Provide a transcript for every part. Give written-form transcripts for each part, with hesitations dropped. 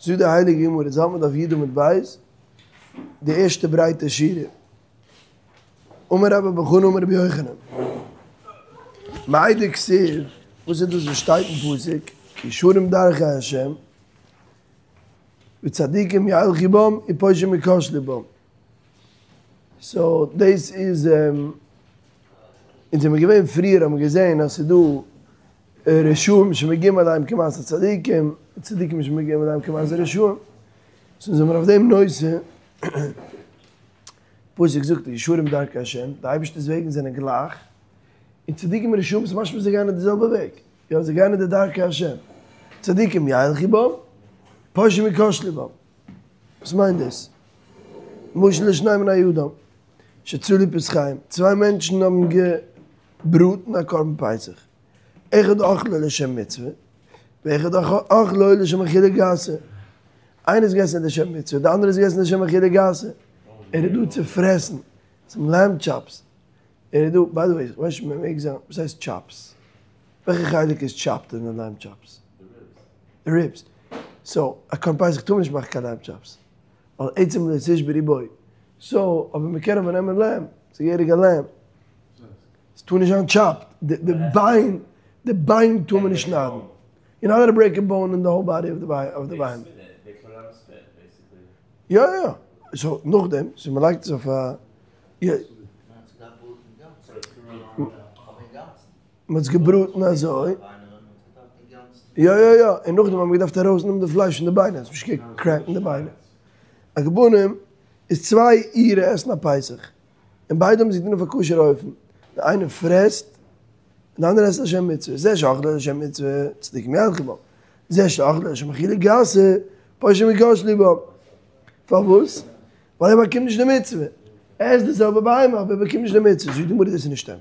זאגט די הייליגע גמרא, אונז האלט מיר דף י' עמוד ב', די ערשטע ברייטע שורה, אמר רבה בר בר חנה אמר רבי יוחנן, מאי דכתיב, וואס איז דאס וואס שטייט אין פסוק, ישרים דרכי ה', וצדיקים ילכו בם ופושעים יכשלו בם. סאו דאס איז, אונז זעמיר געווען פריער האבן מיר געזען אז ס'איז דא רשעים שמגיעים עליהם כמעשה צדיקים, צדיקים שמגיעים עליהם כמעשה רשעים, סאו זעמיר אויף דעם נושא, פסוק זאגט ישרים דרכי השם, די אייבערשטער'ס וועגן זענען גלייך, און צדיקים און רשעים ס'משמע זיי גייען אין די זעלבע וועג, יא זיי גייען אין די דרכי השם, צדיקים ילכו בם, פושעים יכשלו בם, וואס מיינט דאס? משל לשני בני אדם שצלו פסחיהם, צוויי מענטשן האבן געבראטן א קרבן פסח, אחד אכלו לשם מצוה, ואחד אכלו לשם אכילה גסה. איינער איז געגעסן לשם מצוה, די אנדערע איז געגעסן לשם אכילה גסה. ער איז דא צו פרעסן, סאם לעמב טשאפס. ער איז דא, ביי די וועי, איך ווייס נישט מען מעג זאגן, וואס הייסט טשאפס? וועלכע חלק איז טשאפט אין די לעמב טשאפס? די ריבס. סאו, א קרבן פסח טאר מען נישט מאכן קיין לעמב טשאפס. ווייל עצם לא תשברו בו. סאו, אבער מען קען אבער נעמען לעמב, ס'איז געהעריגע לעמב. ס'טאר נישט זיין טשאפט, די ביין, די ביין טאר מען נישט שניידן. יו נאט אלאוד טו ברעיק א באון אין די האול באדי אוו די בהמה. יא יא, סאו נאכדעם, סאו מ'לייגט עס אויף א, יא. מ'האט עס געבראטן אזוי. יא יא יא, און נאכדעם האט מען געדארפט ארויסנעמען די פלייש פון די ביינער, ס'האט נישט געקרעקט אין די ביינער. על כל פנים, איז צוויי אירע עסן א פסח. און ביידע האבן עס געטון אויף א כשר'ע אופן, די איינער פרעסט און די אנדערע עסט לשם מצוה, זה שאכלו לשם מצוה צדיקים ילכו בם, זה שאכלו לשם אכילה גסה פושעים יכשלו בם, פארוואס? ווייל ער באקומט נישט די מצוה, ער עסט די זעלבע בהמה אבער ער באקומט נישט די מצוה, זאגט די גמרא דאס איז נישט אמת,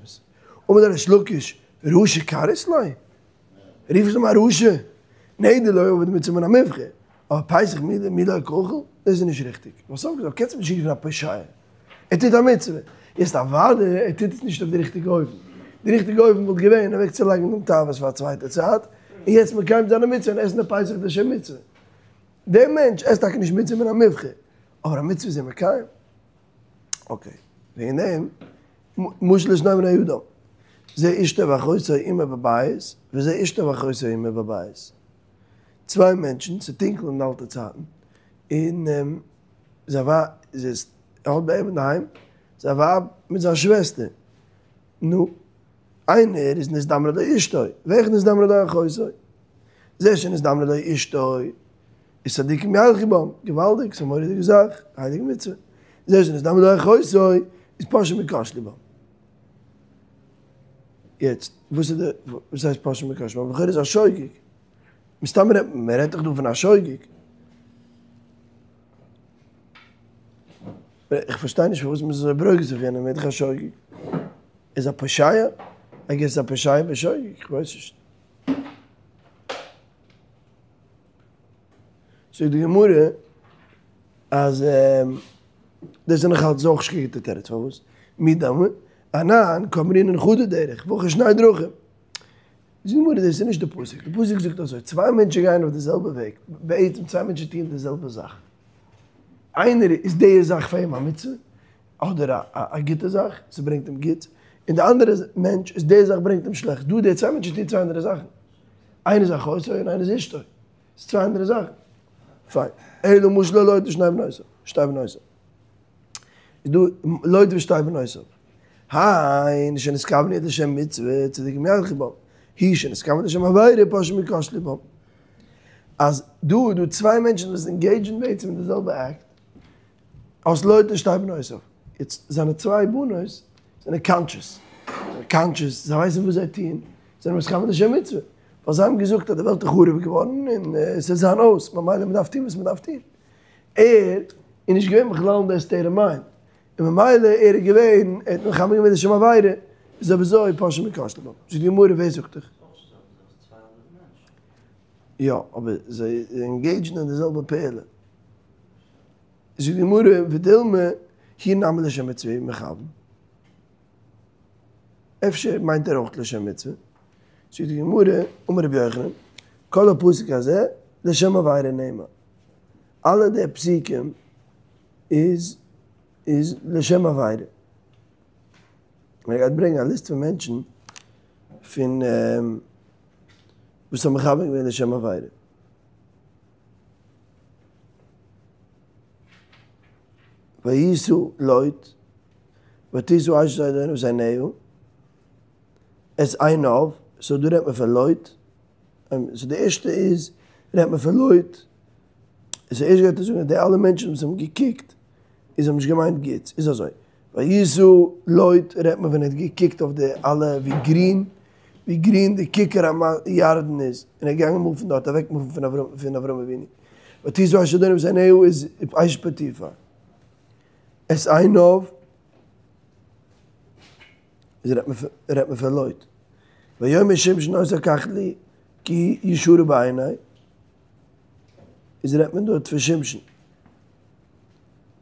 אמר ליה ריש לקיש רשע קרית ליה? רופסט אים א רשע? נדר לא עביד מצוה מן המובחר, אבער פסח מי לא קאכיל? דאס איז נישט ריכטיג, ווייל סוף כל סוף קענסטו אים נישט רופן א פושע, ער טוט א מצוה, יעצט אוודאי ער טוט עס נישט אויף די ריכטיגע אופן, די ריכטיגע אופן וואלט געווען אוועק צו לייגן דעם תאוות פאר א צווייטע צייט, און יעצט מקיים זיין א מצוה און עסן די פסח לשם מצוה. דער מענטש עסט טאקע נישט מצוה מן המובחר, אבער א מצוה איז ער מקיים. אקעי, וועגן דעם, משל לשני בני אדם, זה אשתו ואחותו עמו בבית, וזה אשתו ואחותו עמו בבית. צוויי מענטשן, ס'איז טונקל אין די אלטע צייטן, און זיין ווייב, זי איז, ער האט ביי אים אינדערהיים, זיין ווייב מיט זיין שוועסטער, נו, איינער איז נזדמנה לו אשתו, ואחד נזדמנה לו אחותו, זה שנזדמנה לו אשתו, איז צדיקים ילכו בם, געוואלדיג, ס'איז א מורא'דיגע זאך, א הייליגע מצוה, זה שנזדמנה לו אחותו, איז פושעים יכשלו בם. יעצט, וואס איז די, וואס הייסט פושעים יכשלו בם? לכאורה איז א שוגג. מסתמא רעדט מען, מען רעדט דאך דא פון א שוגג. איך פארשטיי נישט פארוואס מען איז אזוי ברוגז אויף יענעם, ער איז דאך א שוגג. איז א פושע? איי געס א פושע בשוגג, איך ווייס נישט. זאגט די גמרא אז דאס איז נאך אלץ אויך נישט קיין גוטע תירוץ, פארוואס? מי דמי? אנן קאמרינן חדא דרך והכא שני דרכים. זאגט די גמרא דאס איז נישט די פסוק, די פסוק זאגט אזוי, צוויי מענטשן גייען אויף די זעלבע וועג, בעצם צוויי מענטשן טוען די זעלבע זאך, איינער איז די זאך פאר אים א מצוה, אדער א גוטע זאך, ס'ברענגט אים גוטס, און די אנדערע מענטש איז די זאך ברענגט אים שלעכטס, דא די צוויי מענטשן טוען צוויי אנדערע זאכן, איינער איז אחותו און איינער איז אשתו, ס'איז צוויי אנדערע זאכן, פיין, אלא משל ללוט ושני בנותיו, שתי בנותיו. איז דא לוט ושתי בנותיו. הן שנתכוונו לשם מצוה צדיקים ילכו בם, הוא שנתכוון לשם עבירה פושעים יכשלו בם. אז דא איז דא צוויי מענטשן וואס ענגעידזשן בעצם אין די זעלבע אקט, האסט לוט ושתי בנותיו. יעצט זיינע צוויי בנות זענען קאנטשעס, זענען קאנטשעס, זיי ווייסן וואס זיי טוען, זיי זענען מתכוון לשם מצוה, ווייל זיי האבן געזאגט אז די וועלט איז חרוב געווארן און עס וועט זיין אויס, ממילא מען דארף טון וואס מען דארף טון. ער איז נישט געווען בכלל אין די סטעיט אוו מיינד, און ממילא ער איז געווען, ער האט מכוון געווען לשם עבירה, איז אויב אזוי פושעים יכשלו בם. זאגט די גמרא ווער זאגט דיך? יא, אבער זיי ענגעידזשן אין די זעלבע פעולה. זאגט די גמרא ודילמא הוא נמי לשם מצוה מכוון. אפשר מיינט ער אויך לשם מצוה? זאגט די גמרא, אמר רבי יוחנן, כל הפסוק הזה לשם עבירה נאמר. אלע די פסוקים איז איז לשם עבירה. און ער גייט ברענגען א ליסט פון מענטשן פון וואס האבן מכוון געווען לשם עבירה. וישא לוט, ותשא אשת אדוניו את עיניה, את עיניו, סאו דא רעדט מען פון לוט, סאו די ערשטע איז רעדט מען פון לוט, סאו ערשט גייט ער זאגן אז די אלע מענטשן וואס האבן געקוקט איז האבן נישט געמיינט גוטס, איז אזוי, וישא לוט רעדט מען ווען ער האט געקוקט אויף די אלע ווי גרין, ווי גרין די כיכר הירדן איז, און ער איז געגאנגען מופן דארט, אוועק מופן פון אברהם פון אברהם אבינו, ותשא אשת אדוניו את עיניה איז אשת פוטיפר, את עיניו איז רעדט מען רעדט מען פון לוט, ויאמר שמשון אותה קח לי כי ישרה בעיני, איז רעדט מען דארט פון שמשון.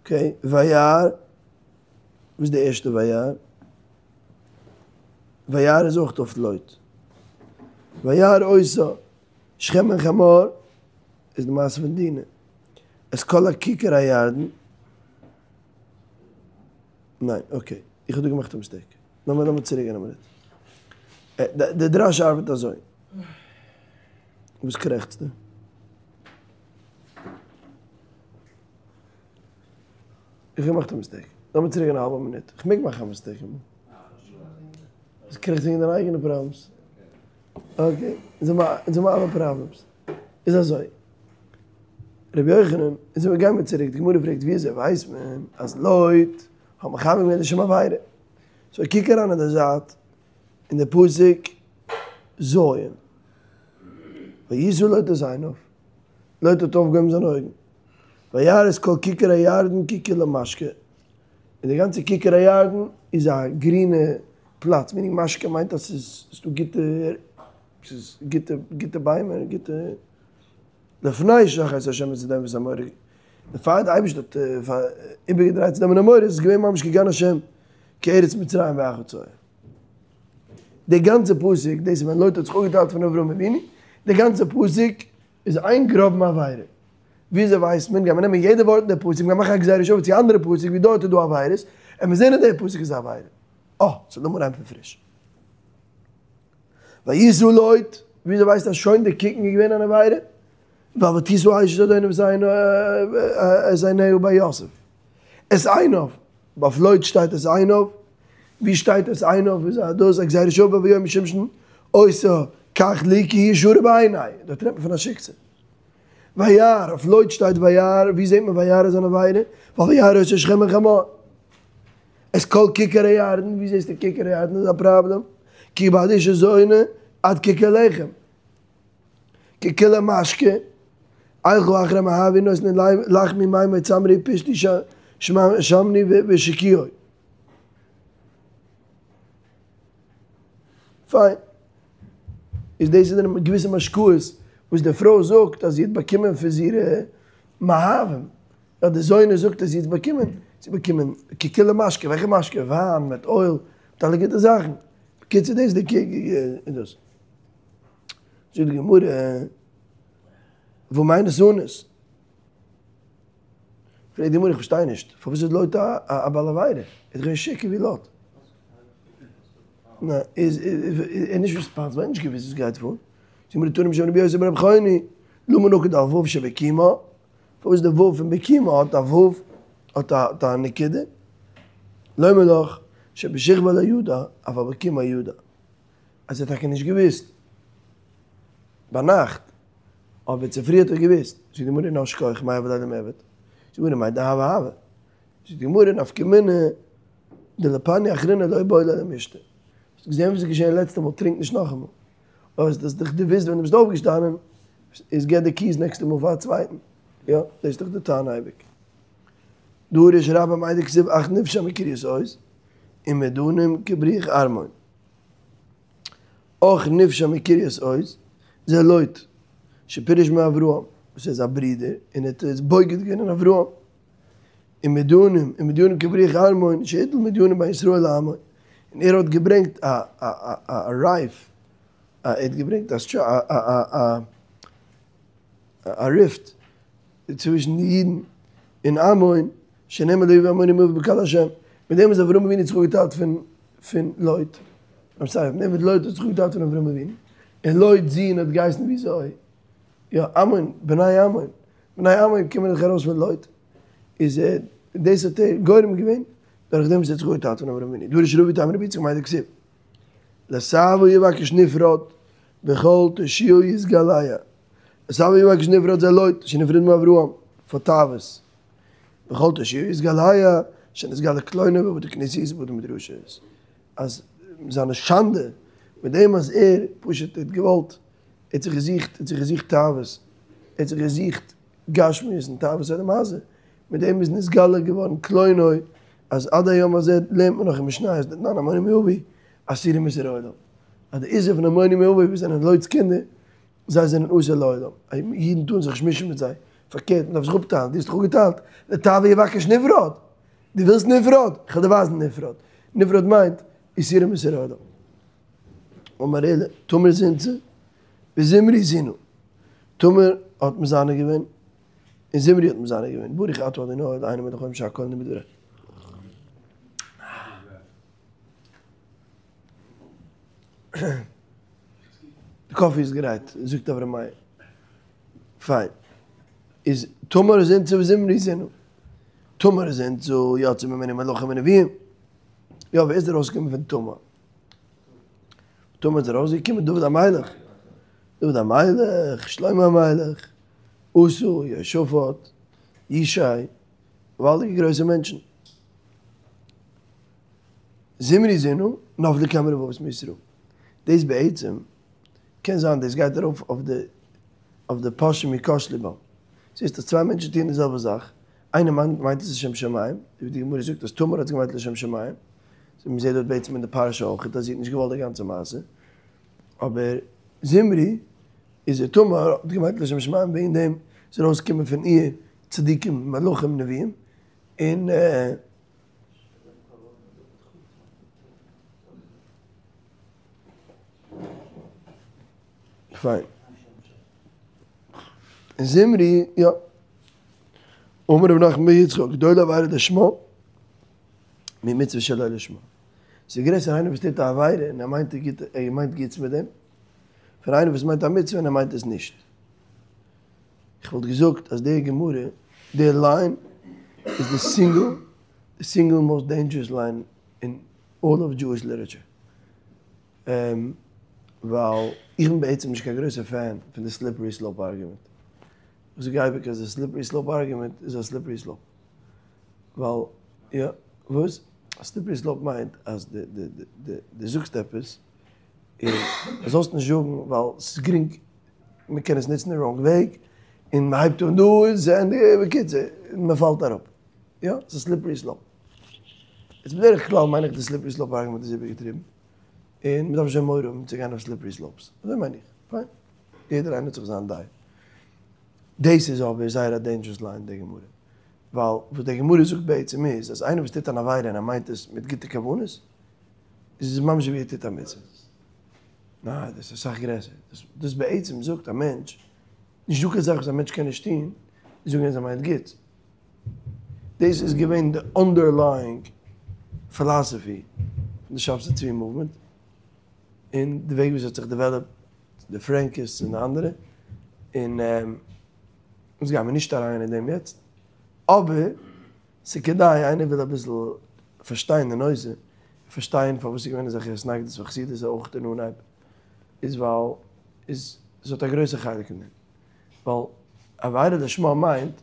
אקעי, וירא, וואס איז די ערשטע וירא? וירא איז אויך אויף לוט. וירא אותה, שכם בן חמור, איז די מעשה פון דינה. את כל הכיכר הירדן. ניין, אקעי, איך האב דא געמאכט א מיסטעיק. לאמיר לאמיר צוריק גיין א מינוט. די דרש ארבעט אזוי. וואס קרעכצסטו? איך האב געמאכט א מיסטעיק. לאמיר צוריק גיין א האלבע מינוט. איך מעג מאכן א מיסטעיק אמאל. דאס קרעכצט וועגן דיינע אייגענע פראבלעמס. אקעי, אונז האבן אלע פראבלעמס. איז אזוי. רבי יוחנן, אונז גיימיר צוריק, די גמרא פרעגט ווי אזוי ווייסט מען אז לוט האט מכוון געווען לשם עבירה. סאו קוק אריין אין די זייט אין די פסוק ז'. וישא לוט את עיניו. לוט האט אויפגעהויבן זיינע אויגן. וירא את כל כיכר הירדן כי כולה משקה, און די גאנצע כיכר הירדן איז א גרינע פלאץ, מיענינג משקה מיינט אז ס'איז דא גוטע, ס'איז גוטע גוטע ביימער, גוטע, לפני שחת ה' את סדום ואת עמורה, בעפאר די אייבערשטער האט איבערגעדרייט סדום און עמורה איז עס געווען ממש כגן השם כארץ מצרים ואחר צוהר. די גאנצע פסוק, דאס איז ווען לוט האט זיך אפגעטיילט פון אברהם אבינו, די גאנצע פסוק איז איין גראבן עבירה. וויאזוי ווייסט מען? גייט מען נעמען יעדע ווארט אין די פסוק, מ'גייט מאכן א גזירה שווה צו אנדערע פסוק ווי דארט איז דא עבירות, און מיר זעהן אז די פסוק איז א עבירה. אה, סאו לאמיר אנהייבן פון פריש. וישא לוט, וויאזוי ווייסטו אז שוין די קוקן איז געווען אן עבירה? ווייל ותשא אשת אדוניו את עיניה ביוסף. את עיניו, אויף לוט שטייט את עיניו, ווי שטייט את עיניו איז א דאס א גזירה שווה ויאמר שמשון אותה קח לי כי ישרה בעיני, דארט רעדט מען פון א שיקסע. וירא, אויף לוט שטייט וירא, ווי זעט מען וירא איז אן עבירה? ווייל וירא אותה שכם בן חמור. את כל כיכר הירדן, ווי זעסטו כיכר הירדן איז א פראבלעם? כי בעד אשה זונה עד כיכר לחם. כי כולה משקה, אלכה אחרי מאהבי נותני לחמי מימי צמרי פשתי שמני ושקויי. פיין. איז דאס זענען געוויסע משקאות וואס די פרוי זאגט אז זי האט באקומען פון אירע מאהבים. יא די זונה זאגט אז זי האט באקומען, זי האט באקומען כי כולה משקה, וועלכע משקה? וויין מיט אויל, מיט אלע גוטע זאכן. בקיצור דאס איז די דאס. זאגט די גמרא, והא מאי נתנית? פרעגט די גמרא, איך פארשטיי נישט, פארוואס איז לוט א בעל עבירה? ער איז געווען שיכור ווי לוט. ניין, איז ער נישט ריספאנסיבל, ער האט נישט געוואוסט וואס גייט פאר. זאגט די גמרא, תנא משום רבי יוסי ברבי חוני, למה נקוד על ו' שבקימה? פארוואס די ו' פון בקימה האט א ו', האט א נקודה? לומר לך, שבשכבה לא ידע, אבל בקימה ידע. אז ער האט טאקע נישט געוואוסט ביינאכט, אבער צופרי האט ער געוואוסט, זאגט די גמרא נו שכוח מאי הוה ליה למיעבד, זאגט די גמרא מאי דהוה הוה, זאגט די גמרא נפקא מינה דלפניא אחרינא לא בעי ליה למישתי, האסט געזען וואס איז געשען לעצטע מאל טרינק נישט נאכאמאל, אויב האסט דיך דערוואוסט ווען דו ביסט אויפגעשטאנען איז געב די קיס נעקסטע מאל פאר א צווייטן, יא דאס איז דאך די טענה אייביג. דרש רבה מאי דכתיב אך נפשע מקרית עוז ומדנים כבריח ארמון. אח נפשע מקרית עוז, זה לוט, שפירש מאברהם, וואס ער איז א ברודער, און ער האט איז בוגד געווען אין אברהם. ומדנים, ומדנים כבריח ארמון, שהטיל מדינים בין ישראל לעמו, און ער האט געברענגט א א א א רייף, ער האט געברענגט א א א א ריפט. צווישן די אידן און עמון, שנאמר לא יבא עמוני ומואבי בקהל השם, מיט דעם איז אברהם אבינו זיך אפגעטיילט פון פון לוט, איים סארי, מיט דעם וואס לוט האט זיך אפגעטיילט פון אברהם אבינו, און לוט'ס זון האט געהייסן וויאזוי? יא, עמון, בני עמון, בני עמון קומען דאך ארויס פון לוט, איז ער, דאס האט ער גורם געווען דורך דעם וואס ער האט זיך אפגעטיילט פון אברהם אבינו, דרש רבא ואיתימא רבי יצחק מאי דכתיב, לתאוה יבקש נפרד וכל תושיה יתגלע, לתאוה יבקש נפרד זה לוט שנפרד מאברהם, פאר תאוות, וכל תושיה יתגלע שנתגלה קלונו בבתי כנסיות ובתי מדרשות, אז זיינע שאנדע מיט דעם אז ער פשוט האט געוואלט, ער האט זיך געזוכט, ער האט זיך געזוכט תאוות, ער האט זיך געזוכט גשמיות און תאוות עולם הזה, מיט דעם איז נתגלה געווארן קלונו, אז עד היום הזה לערנט מען נאך אין משניות דתנן עמוני ומואבי אסורים איסור עולם, אז די איסור פון עמוני ומואבי וואס זענען לוט'ס קינדער, זיי זענען אסור לעולם, אידן טארן זיך נישט מישן מיט זיי, פארקערט מען דארף זיך אפטיילן, דו האסט דיך אפגעטיילט, לתאוה יבקש נפרד, דו ווילסט נפרד, איך וועל דיר ווייזן נפרד, נפרד מיינט אסורים איסור עולם. אמר עולא, תמר זינתה וזמרי זינה, תמר האט מזנה געווען און זמרי האט מזנה געווען, ברוך אתה ה' אלהינו מלך העולם שהכל נהיה בדברו. די קאפי איז גרייט, זאגט אברהם מאיר. פיין. איז תמר זינתה וזמרי זינה. תמר זינתה יצאו ממנה מלכים ונביאים. יא, ווער איז ארויסגעקומען פון תמר? תמר איז ארויסגעקומען דוד המלך. דוד המלך, שלמה המלך, אסא, יהושפט, ישי, געוואלדיגע גרויסע מענטשן. זמרי זינה, נפלו כמה רבבות מישראל. דאס בעצם, קען זיין דאס גייט ארויף אויף די אויף די פושעים יכשלו בם. זעסט אז צוויי מענטשן טוען די זעלבע זאך, איינער מיינט עס לשם שמים, ווי די גמרא זאגט אז תמר האט עס געמיינט לשם שמים, מען זעט דארט בעצם אין די פרשה אויך אז זי האט נישט געוואלט די גאנצע מעשה, אבער זמרי איז ער תמר האט געמיינט לשם שמים וועגן דעם איז ארויסגעקומען פון איר צדיקים מלכים נביאים, און. פיין. און זמרי, יא. אמר רב נחמן בר יצחק, גדולה עבירה לשמה, ממצוה שלא לשמה. ס'איז גרעסער איינער וואס טוט א עבירה און ער מיינט גוט, ער מיינט גוטס מיט דעם, פון איינער וואס מיינט א מצוה און ער מיינט עס נישט. איך וואלט געזאגט אז די גמרא, די ליין, איז די סינגל, די סינגל מאסט דעינדזשערעס ליין אין אלל אוו דזשואיש ליטערעטשער. ווייל איך בין בעצם נישט קיין גרויסע פען פון די סליפערי סלאופ ארגומענט. איך זאג אייביג אז די סליפערי סלאופ ארגומענט איז א סליפערי סלאופ. ווייל, יא, וואס? א סליפערי סלאופ מיינט אז די די די די זאגסט עפעס און זאלסט נישט זאגן ווייל ס'איז גרינג מען קען עס נוצן די ראנג וועג, און מען הייבט אן דא און זען די, בקיצור, מען פאלט אראפ. יא, ס'איז א סליפערי סלאופ. איז בדרך כלל מיין איך די סליפערי סלאופ ארגומענט איז איבערגעטריבן, און מען דארף נישט מורא האבן צו גיין אויף סליפערי סלאופס. אזוי מיין איך. פיין. יעדער איינער האט זיך זיין דעה. דאס איז אבער זייער א דעינדזשערעס ליין די גמרא. ווייל וואס די גמרא זאגט בעצם איז, אז איינער וואס טוט אן עבירה און ער מיינט עס מיט גוטע כוונות, איז עס ממש ווי ער טוט א מצוה. ניין, דאס איז אסאך גרעסער. דאס בעצם זאגט א מענטש, נישט דא קיין זאך וואס א מענטש קען נישט טון, זאגן אז ער מיינט גוט. דאס איז געווען די אנדערלייאינג פילאסעפי פון די שבתי צבי מאוומענט, און די וועג ווי עס האט זיך דעוועלאפט די פרענקיסטס און די אנדערע, און אונז גיימיר נישט אריין אין דעם יעצט, אבער ס'כדאי איינער וויל אביסל פארשטיין די נושא, פארשטיין פארוואס ס'איז געווען אזעלכע התנגדות פון חסידות אויך אין אנהייב, איז ווייל איז ס'האט א גרויסע חלק אין דעם, ווייל עבירה לשמה מיינט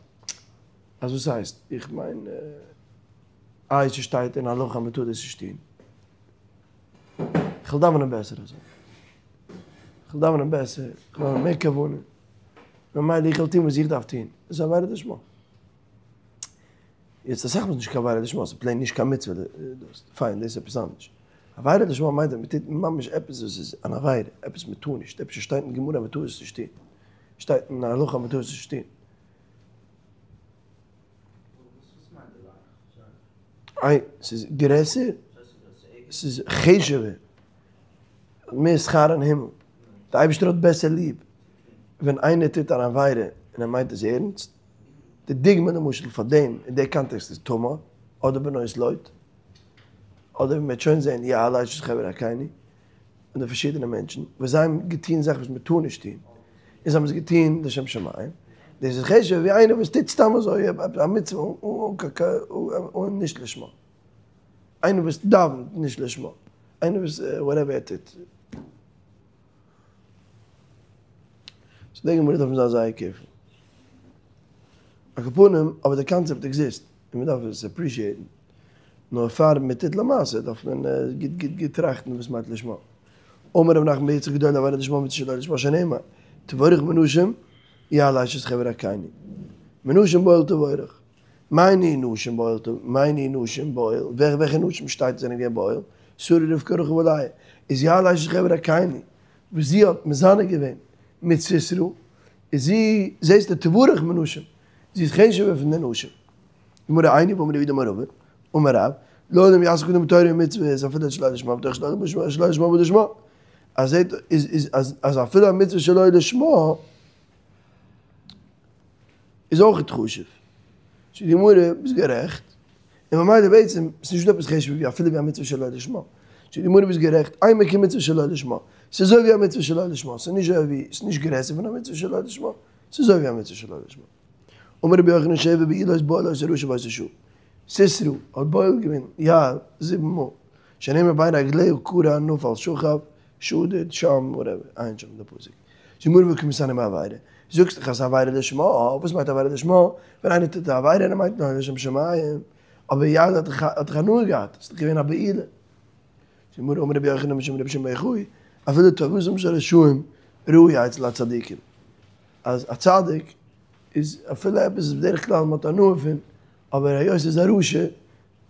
אז וואס הייסט, איך מיין איי ס'שטייט אין הלכה אז מ'טאר דאס נישט טון, כ'וויל דאווענען בעסער אזוי, כ'וויל דאווענען בעסער, כ'וויל האבן מער כוונה, ממילא איך וועל טון וואס איך דארף טון, דאס איז עבירה לשמה. יעצט אסאך מאל איז נישט קיין עבירה לשמה, ס'איז פלעין נישט קיין מצוה דאס, פיין דאס איז עפעס אנדערש. עבירה לשמה מיינט אז מ'טוט ממש עפעס וואס איז אן עבירה, עפעס מ'טאר נישט, עפעס וואס שטייט אין גמרא אז מ'טאר עס נישט טון, שטייט אין הלכה אז מ'טאר עס נישט טון. איי, ס'איז גרעסער? ס'איז חשוב'ער, מער שכר אין הימל, די אייבערשטער האט בעסער ליב ווען איינער טוט אן עבירה און ער מיינט עס ערנסט. די דוגמא למשל פאר דעם אין די קאנטעקסט איז תמר, אדער בנות לוט, אדער ווי מ'וועט שוין זען יעל אשת חבר הקיני, און די פארשידענע מענטשן וואס זיי האבן געטון זאכן וואס מ'טאר נישט טון, און זיי האבן עס געטון לשם שמים, דאס איז חשוב'ער ווי איינער וואס טוט סתם אזוי א מצוה אן נישט לשמה. איינער וואס דאווענט נישט לשמה, איינער וואס וואטעווער ער טוט. סאו די גמרא דארף מען זיין זייער קעירפול. על כל פנים, אבער די קאנצעפט עקזיסט, און מען דארף עס אפרישיעטן. נאר פאר מען טוט למעשה דארף מען גוט גוט גוט טראכטן וואס מיינט לשמה. אמר רב נחמן בר יצחק גדולה עבירה לשמה ממצוה שלא לשמה שנאמר תבורך מנשים יעל אשת חבר הקיני. מנשים באוהל תבורך. מאי ניהו נשים באוהל מאי ניהו נשים באוהל, ווער וועלכע נשים שטייט זענען געווען באוהל, שרה רבקה רחל ולאה, איז יעל אשת חבר הקיני, וואס זי האט מזנה געווען מיט סיסרא, איז זי, זעסטו תבורך מנשים, זי איז חשוב'ער פון די נשים. גמרא איני והאמר רב יהודה אמר רבא, אמר רב, לעולם יעסוק אדם בתורה ומצוות אפילו שלא לשמה מתוך שלא לשמה בא לשמה, אז איז אז אפילו א מצוה שלא לשמה, איז אויך חשוב. זאגט די גמרא, ביסט גערעכט, און ממילא בעצם איז נישטא עפעס חשוב'ער ווי אפילו ווי א מצוה שלא לשמה. זאגט די גמרא ביסט גערעכט, אימא כמצוה שלא לשמה, ס'איז אזוי ווי א מצוה שלא לשמה, ס'איז נישט אזוי ווי, ס'איז נישט גרעסער פון א מצוה שלא לשמה, ס'איז אזוי ווי א מצוה שלא לשמה. אמר רבי יוחנן שבע בעילות בעל אותו רשע באותה שעה. סיסרא האט בועל געווען יעל זיבן מאל, שנאמר בין רגליה כרע נפל שכב, שדוד שם וואטעווער, עיין שם די פסוק. זאגט די גמרא והא קא מתהני בעבירה, זאגסט דאך אז עבירה לשמה, וואס מיינט עבירה לשמה? ווען איינער טוט א עבירה און ער מיינט נאר לשם שמים, אבער יעל האט דאך הנאה געהאט, עס איז דאך געווען א בעילה. זאגט די גמרא אמר רבי יוחנן משום רבי שמעון בר יוחאי, אפילו טובתם של רשעים ראויה אצל הצדיקים, אז א צדיק איז אפילו עפעס וואס בדרך כלל מען האט הנאה פון, אבער היות ער איז א רשע,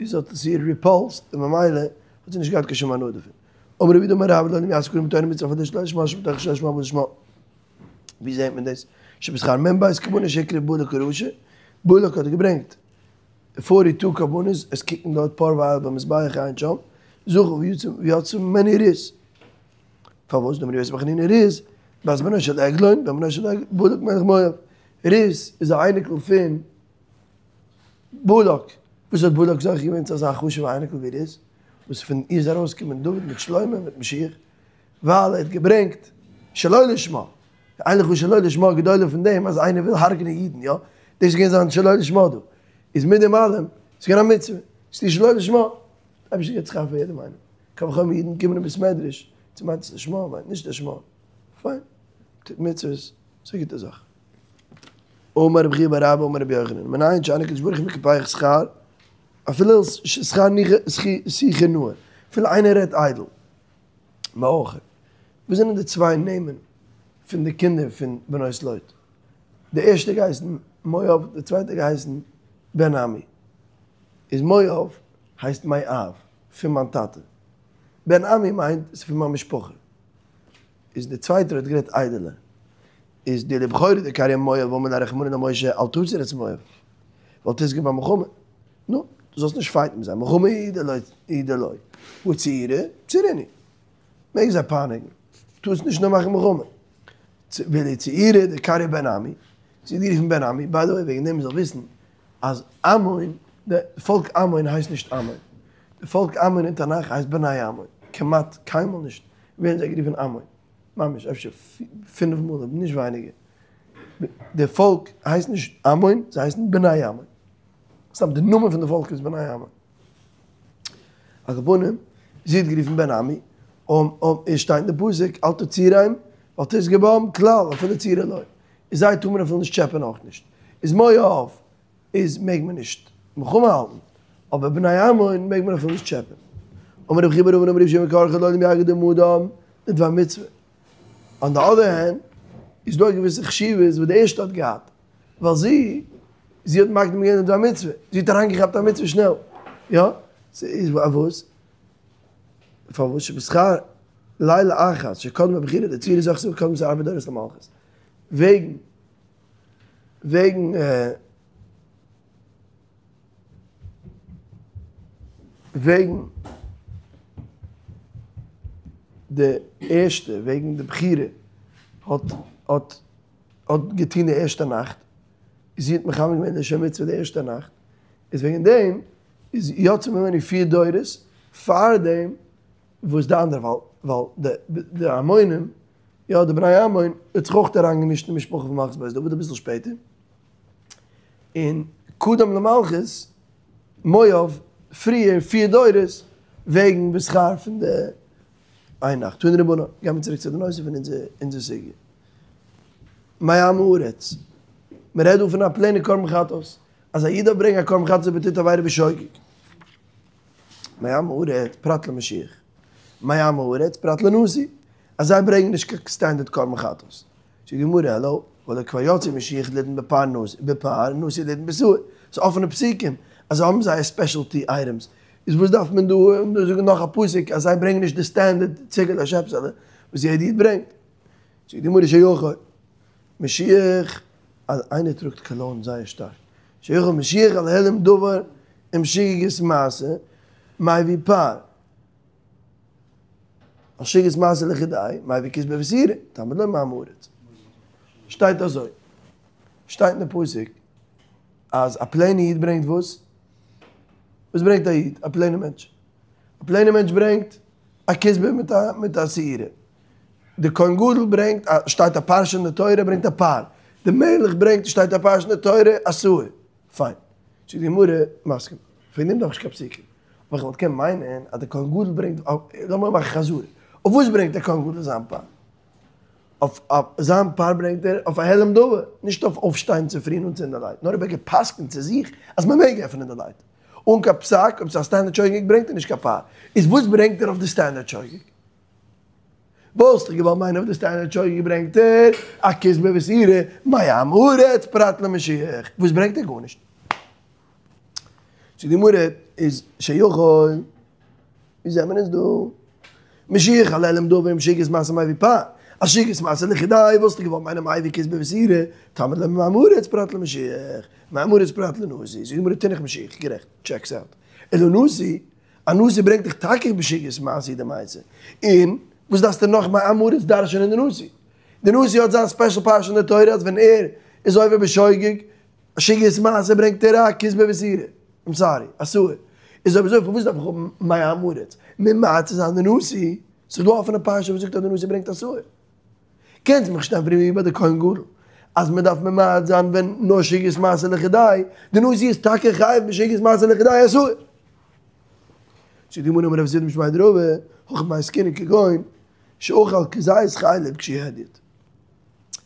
איז האט עס איר ריפאלסד און ממילא האט זי נישט געהאט קיין שום הנאה דערפון. אמר רב יהודה אמר רב לעולם יעסוק אדם בתורה ומצוות אפילו שלא לשמה שמתוך שלא לשמה בא לשמה. ווי זעהט מען דאס? שבשכר מ"ב קרבנות שהקריב בלק הרשע, בלק האט געברענגט פארטי טו קרבנות, עס קוקן דארט פר ואיל במזבח עיין שם, זכה ויצא ממנה רות. פארוואס? דאמר רבי יוסי בר חנינא רות, בת בנו של עגלון, בן בנו של בלק מלך מואב. רות איז א אייניקל פון בלק, וואס האט בלק זוכה געווען צו אזא חשוב'ע אייניקל ווי רות, וואס פון איר איז ארויסגעקומען דוד מיט שלמה מיט משיח, ווייל ער האט געברענגט שלא לשמה, אין לך שלא לשמה גדולה פון דעם אז איינער וויל הרג'נען אידן, יא, דאס איז געווען זיין שלא לשמה דא, איז מיט דעם אלעם, ס'איז געווען א מצוה, ס'איז שלא לשמה, דער אייבערשטער געבט שכר פאר יעדעם איינעם, קל וחומר אידן קומען אין בית מדרש, צו מיינט עס לשמה, מיינט נישט לשמה, פיין, טוט מצוות, ס'איז א גוטע זאך. אמר רבי חייא בר אבא אמר רבי יוחנן, מנין שאין הקדוש ברוך הוא מקפח שכר, אפילו שכר שיחה נאה, אפילו איינער רעדט איידל. מאוחר. וואס זענען די צוויי נעמען פון די קינדער פון בנות לוט? די ערשטע געהייסן מואב, די צווייטע געהייסן בן עמי. איז מואב הייסט מאב, פון מיין טאטע. בן עמי מיינט ס'איז פון מיין משפחה. איז די צווייטער האט גערעדט איידעלער. איז דאילו בכורה דקריא מואב אמר ליה רחמנא למשה אל תצור את מואב ואל תתגר בם מלחמה, נו, דו זאלסט נישט פייטן מיט זיי, מלחמה הוא דלא, הא צעורי צורינהו, מעג זיי פייניגן, טארסט נישט נאר מאכן מלחמה, ואילו צעירה דקריא בן עמי, זי האט גערופן בן עמי, ביי די וועי וועגן דעם מ'זאל וויסן אז עמון, די פאלק עמון הייסט נישט עמון, די פאלק עמון אין תנך הייסט בני עמון, כמעט קיינמאל נישט ווערן זיי גערופן עמון. ממש אפשר פינף מאל אויב נישט ווייניגער, די פאלק הייסט נישט עמון, זיי הייסן בני עמון, סתם די נאמען פון די פאלק איז בני עמון. על כל פנים, זי האט גערופן בן עמי, און עס שטייט אין די פסוק אל תצורם ואל תתגר בם כלל אפילו צעירה לא, איז זיי טאר מען אפילו נישט טשעפען אויך נישט, איז מואב איז מעג מען נישט מלחמה האלטן, אבער בני עמון מעג מען אפילו נישט טשעפען. אמר רבי חייא בר אבין אמר רבי יהושע בן קרחה לעולם יקדים אדם לדבר מצוה. אן די אדער הענד איז דא א געוויסע חשיבות וואס די ערשטע האט געהאט, ווייל זי זי האט מקדים געווען לדבר מצוה, זי האט אריינגעכאפט א מצוה שנעל, יא? ס'איז פארוואס? פארוואס שבשכר לילה אחת שקדמה בכירה לצעירה זכתה וקדמה ארבע דורות למלכות, וועגן וועגן וועגן די ערשטע וועגן די בכירה האט האט האט געטון די ערשטע נאכט. זי האט מחמם געווען לשם מצוה די ערשטע נאכט, איז וועגן דעם איז יצא ממנו פיר דורות פאר דעם וואס די אנדערע, ווייל ווייל די עמונים, יא די בני עמון, האט זיך אויך אריינגעמישט אין משפחה פון מלכות בית דוד אביסל שפעטער, און קדם למלכות מואב פריער פיר דורות וועגן בשכר פון די איין נאכט. תנו רבנן, גיימיר צוריק צו די נושא פון אונזער סוגיא. מעם הארץ, מען רעדט דא פון א פלעינע קרבן חטאת, אז א איד דארף ברענגען א קרבן חטאת אויב ער טוט עבירה בשוגג. מעם הארץ פרט למשיח, מעם הארץ פרט לנשיא, אז זיי ברענגען נישט קיין סטענדערט קרבן חטאת. זאגט די גמרא, האלא, והלא כבר יצא משיח לידון בפר נשיא, בפר נשיא לידון בשעיר, ס'איז אפענע פסוקים אז זיי האבן זייער ספעשעלטי אייטעמס, איז וואס דארף מען דא זאגן נאך א פסוק אז זיי ברענגען נישט די סטענדערט ציגעלע שעפסעלע וואס יעדע איד ברענגט. זאגט די גמרא שיכול משיח אז איינער טראגט קאלאון זייער שטארק, שיכול משיח על העלם דבר עם שגגת מעשה מביא פר, על שגגת מעשה לחודיה מביא כשבו ושעירו, תלמוד לומר מעם הארץ. שטייט אזוי, שטייט אין די פסוק אז א פלעינע איד ברענגט וואס? וואס ברענגט א איד? א פלעינע מענטש. א פלעינע מענטש ברענגט א כשבה מיט א מיט א שעירה. די כהן גדול ברענגט א, שטייט א פרשה אין די תורה, ברענגט א פר. די מלך ברענגט, שטייט א פרשה אין די תורה, א שעיר. פיין. זאגט די גמרא, מסכים. פון דעם דארף איך נישט קיין פסוקים. אבער איך וואלט געקענט מיינען אז די כהן גדול ברענגט, לאמיר מאכן חזרה. אויף וואס ברענגט דער כהן גדול זיין פר? אויף זיין פר ברענגט ער אויף א העלם דבר, נישט אויף אויפשטיין צופרי און אנצינדן די לייט, נאר אויב ער גע'פסק'נט צו זיך אז מען מעג עפענען די לייט. אן קיין פסק, אויב ס'איז א סטענדערט שוגג ברענגט ער נישט קיין פר. איז וואס ברענגט ער אויף די סטענדערט שוגג? וואלסטו געוואלט מיינען אויף די סטענדערט שוגג ברענגט ער א כשבה ושעירה מעם הארץ פרט למשיח, וואס ברענגט ער גארנישט. זאגט די גמרא איז שיכול, ווי זעמער אונז דא? משיח על העלם דבר עם שגגת מעשה מביא פר, על שגגת מעשה לחודיה וואלסטו געוואלט מיינען מביא כשבה ושעירה, תלמוד לומר מעם הארץ פרט למשיח, מעם הארץ פרט לנשיא, זאגט די גמרא תינח משיח, גערעכט, טשעקס אוט, אלא נשיא, א נשיא ברענגט דאך טאקע בשגגת מעשה דמייסה, און וואס דארפסטו נאך מעם הארץ דרש'ענען די נשיא? די נשיא האט זיין ספעשל פרשה אין די תורה אז ווען ער איז עובר בשוגג, שגגת מעשה ברענגט ער א כשבה ושעירה, איים סארי, א שעיר. איז אויב אזוי פארוואס דארף איך האבן מעם הארץ? ממעט צו זיין די נשיא, ס'איז דא א אפענע פרשה וואס זאגט אז די נשיא ברענגט א שעיר. קענסט מיך נישט ענטפערן ווי ביי די כהן גדול אז מען דארף ממעט זיין ווען נאר שגגת מעשה לחודיה, די נשיא איז טאקע חייב בשגגת מעשה לחודיה א שעיר. זאגט די גמרא אמר רב זביד משמיה דרבא, הכא במאי עסקינן כגון שאכל כזית חלב כשהוא הדיוט